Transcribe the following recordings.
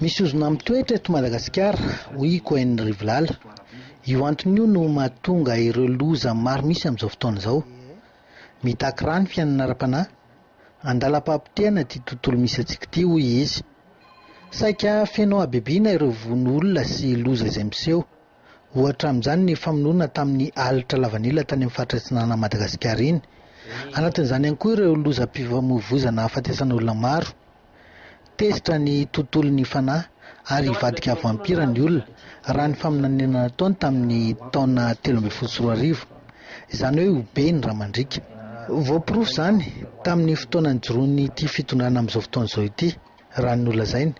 Misy ozona mitoetra eto Madagasikara, hoy i Kohen Rivolala. Io antony io no mahatonga ireo loza maro misy amin'izao fotoana izao. Mitaky rà ny fiainana ara-panahy. Andalam-pahapotehana ity tontolo misy antsika ity, hoy izy. Saika feno habibiana ireo vono olona sy loza izay miseho. Ohatra amin'izany ny famonoana tamin'ny alitra lavanila tany amin'ny faritra atsinanan'i Madagasikara iny. Anatin'izany ihany koa ireo lozam-pifamoivoizana ahafatesana olona maro. Tezitra ny tontolon'ny fanahy ary hivadika vampira ny olona, raha ny faminaniana nataony tamin'ny taona 2013. Izany hoe ho be ny ra mandriaka. Voaporofo izany tamin'ny fotoana nijoroan'ity fitondrana amin'izao fotoana izao ity, raha ny nolazainy.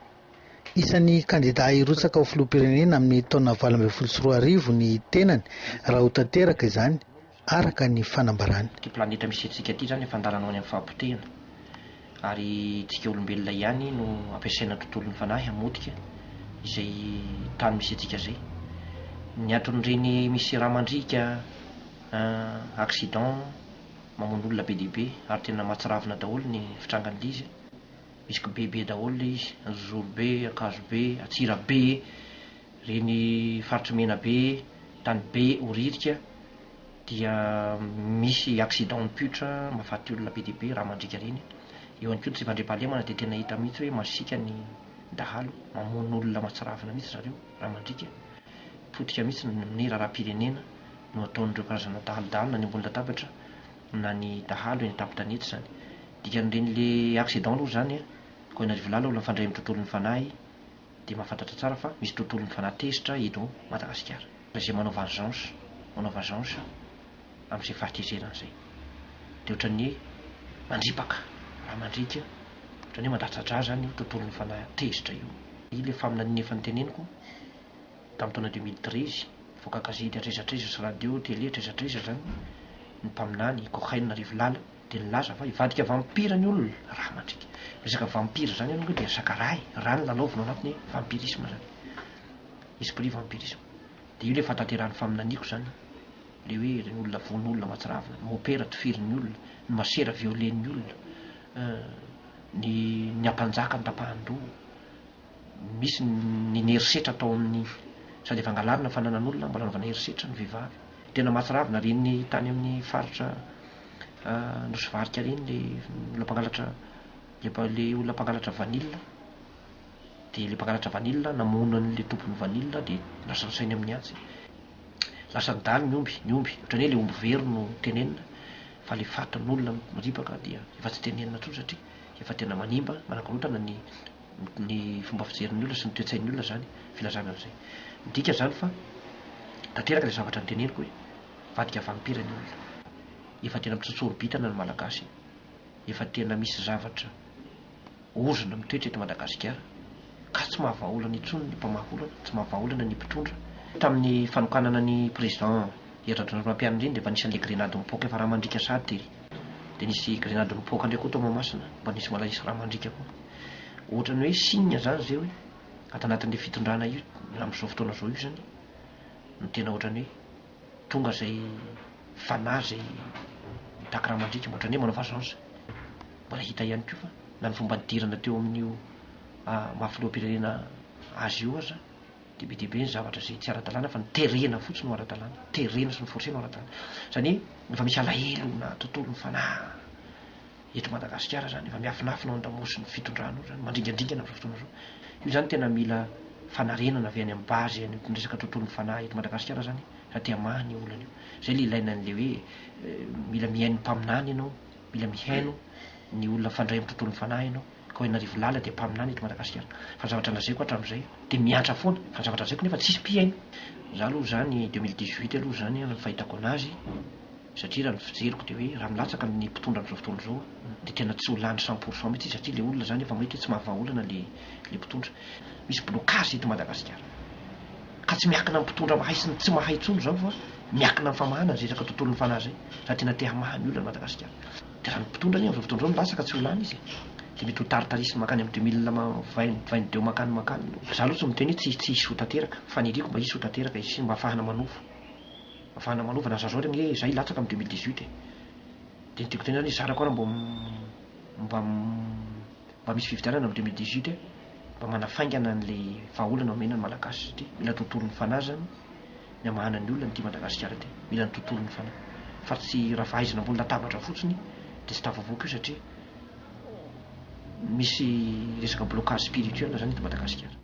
Isan'ny kandida hirotsaka ho filoham-pirenena amin'ny taona 2018 ny tenany raha ho tanteraka izany, araka ny fanambarany. Ity planeta misy antsika ity izany efa an-dalana ho any amin'ny fahapotehana, ary isika olombelona ihany no ampiasaina tontolon'ny fanahy hamotika izay tany misy antsika izay. Ny anton'ireny misy rà mandriaka, accident, mamono olona be dia be ary tena mahatsiravina daholo ny fitrangan'ilay izy. Misy kibebe daholo le izy, Anjozorobe, Ankazobe, Antsirabe, reny faritry Menabe, Tanibe, Oririka dia misy accident mipoitra mahafaty olona be dia be, rà mandriaka reny. Eo ihany koa ny tsy fandriampahalemana dia tena hita mihitsy hoe masiaka ny dahalo, mamono olona mahatsiravina mihitsy zareo, rà mandriaka. Potika mihitsy ny raharaham-pirenena no ataon'ireo karazana dahalodahalo na ny ambony latabatra na ny dahalo eny an-tampon-tanety izany. Dikan'ireny le accident aloha izany an, koa ianareo lala olona mifandray amin'ny tontolon'ny fanahy dia mahafantatra tsara fa misy tontolon'ny fanahy tezitra eto Madagasikara. Izay manao vengeance, manao vengeance amin'izay fahatezerana izay. Dia ohatran'ny hoe mandripaka, raha mandriaka, ohatran'ny hoe mandatsa-drà izany io tontolon'ny fanahy tezitra io. Ilay faminaniana efa noteneniko tamin'ny taona 2013, nivoaka gazety hatraiza hatraiza sy radio, télé hatraiza hatraiza izany, ny mpaminany Kohen Rivolala, dia nilaza fa hivadika vampire ny olona raha mandriaka. Resaka vampire zany aloha dia resaka ra e, ra no lalaovina ao anatiny hoe vampirisme zany, esprit vampirisme. Dia io ilay fahatanterahan'ny faminaniako zany, ilay hoe ireny olona vono olona mahatsiravina, ny mopera tifirin'ny olona, ny masera violer-n'ny olona, ny ny ampanjaka notapahan-doha, misy ny ny herisetra atao amin'ny, sady efa angalarina ny fananan'olona mbola anaovana herisetra ny vehivavy. Tena mahatsiravina reny tany amin'ny faritra Nosy Varika reny le olona mpangalatra le le olona mpangalatra vanille de le mpangalatra vanille namono an'le tompon'ny vanille de lasa nasainy amin'ny antsy. Lasa nidalo ny omby, ny omby, ohatran'ny hoe le omby very no tenenina fa le fatin'olona miripaka dia efa tsy tenenina intsony satria efa tena manimba, manakorontana ny ny fomba fijerin'ny olona sy ny toe-tsain'ny olona izany filazana an'izay. Midika izany fa tanteraka ilay zavatra noteneniko hoe vadika vampira ny olona. Efa tena mitsotsoro-bitana ny Malagasy, efa tena misy zavatra ozona mitoetra eto Madagasikara ka tsy mahavahaolana intsony ny mpamaha olana, tsy mahavahaolana ny mpitondra. Tamin'ny fanokanana ny Président Hery Rajaonarimampianina iny dia efa nisy an'ilay grenady nipoaka efa rà mandriaka sahady tery. Dia nisy grenady nipoaka indray koa tao Mahamasina, mba nisy mbola nisy rà mandriaka koa. Ohatran'ny hoe signe izany izay hoe ato anatin'ilay fitondrana io amin'izao fotoana izao io izany no tena ohatran'ny hoe tonga izay fanahy izay mitaky rà mandriaka, ohatran'ny hoe manao vengeance. Mbola hita ihany koa fa na ny fomba nidirana teo amin'io maha filoham-pirenena azy io aza dia be dia be ny zavatra izay tsy ara-dalàna fa ny terena fotsiny no ara-dalàna, terena sy ny forcer no ara-dalàna. Izany hoe efa misy alahelo na tontolon'ny fanahy eto Madagasikara izany, efa miafinafina ao an-damosin'ny fitondrana ao izany, mandringandringana amin'izao fotoana izao. Io izany tena mila fanarenana avy any amin'ny base any amin'ny resaka tontolon'ny fanahy eto Madagasikara izany raha te hamaha an'io olana io. Izay ilay ilaina an'ilay hoe mila mihaino mpaminany ianao, mila mihaino ny olona mifandray amin'ny tontolon'ny fanahy ianao. Ka hoy Lala dia mpaminany eto Madagasikara. Fa ny zavatra lazaiko hatramin'izay dia miantra foana, fa ny zavatra lazaiko nefa tsisy mpihaino. Za aloha izany 2018 aloha izany ny fahitako anazy satria raha ny fijeriko dia hoe raha milatsaka ny mpitondra amin'izao fotoana izao dia tena tsy ho lany cent pour cent mihitsy izy satria ilay olona izany efa mahita hoe tsy mahavaha olana ilay mpitondra. Misy blocage eto Madagasikara ka tsy miankina amin'ny mpitondra mahay sy ny tsy mahay intsony izao fa miankina amin'ny famahana izay resaka tontolon'ny fanahy izay raha tena te hamaha ny olana Madagasikara. Dia raha ny mpitondra anie amin'izao fotoana izao milatsaka tsy ho lany izy e! Dia mety ho taritarisiny mankany amin'ny 2022 mankany mankany. Za aloha tsy miteny hoe tsy tsy hisy ho tanteraka, faniriako mba hisy ho tanteraka izy mba ahafahana manova. Ahafahana manova na za zao ary anie za hilatsaka amin'ny 2018 e! Dia ny tiako tenenina hoe zarako ary mba mba mba misy fifidianana amin'ny 2018 e! mba manafaingana an'ilay vahaolana omena ny Malagasy satria mila tontolon'ny fanahy zany ny hamahana ny olana ity Madagasikara ity. Mila ny tontolon'ny fanahy. Fa tsy raha fahaizana ambony latabatra fotsiny dia tsy tafavoaka io satria misy resaka blocage spirituel zany eto Madagasikara.